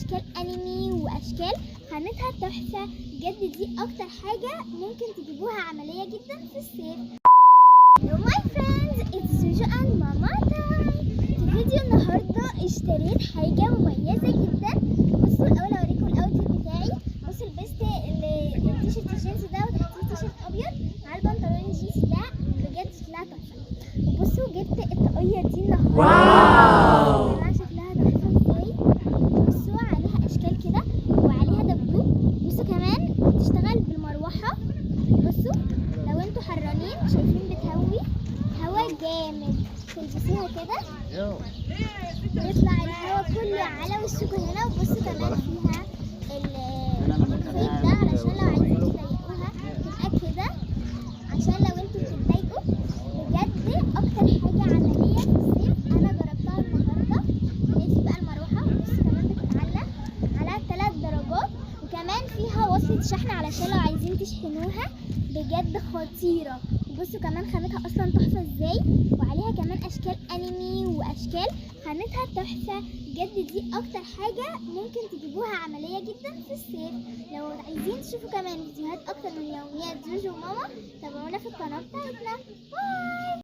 اشكال انمي واشكال خامتها تحفة بجد. دي اكتر حاجة ممكن تجيبوها عملية جدا في الصيف. Hello my friends, it's Juju and Mama time. في فيديو النهاردة اشتريت حاجة مميزة جدا. بصوا الأول أوريكم ال outfit بتاعي. بصوا لبست التيشيرت الجينز ده وتحتيه تيشيرت أبيض مع البنطلون الجينز ده، بجد شكلها تحفة. وبصوا جبت الطاقية دي النهاردة. wow. يا جماعة شكلها تحفة ازاي! بصوا عليها أشكال كده وعليها دبدوب. بصوا كمان بتشتغل بالمروحة. بصوا لو انتوا حرانين، شايفين بتهوي هوا جامد. تلبسيها كده يطلع الهوا كله على وشكوا هنا. وبصوا كمان فيها الخيط ده علشان لو عايزين تضيقوها تبقى كده، عشان لو انتوا بتتضايقوا. بجد اكتر حاجة عملية في الصيف انا جربتها النهاردة. هي بقى المروحة. بصوا كمان بتتعلق على 3 درجات، وكمان فيها وصلة شحن علشان لو عايزين تشحنوها. بجد خطيرة. بصوا كمان خامتها اصلا تحفة ازاي، وعليها كمان اشكال انمي واشكال خامتها تحفة بجد. دي اكتر حاجة ممكن تجيبوها عملية جدا في الصيف. لو عايزين تشوفوا كمان فيديوهات اكتر من يوميات جوجو وماما، تابعونا في القناة بتاعتنا. bye.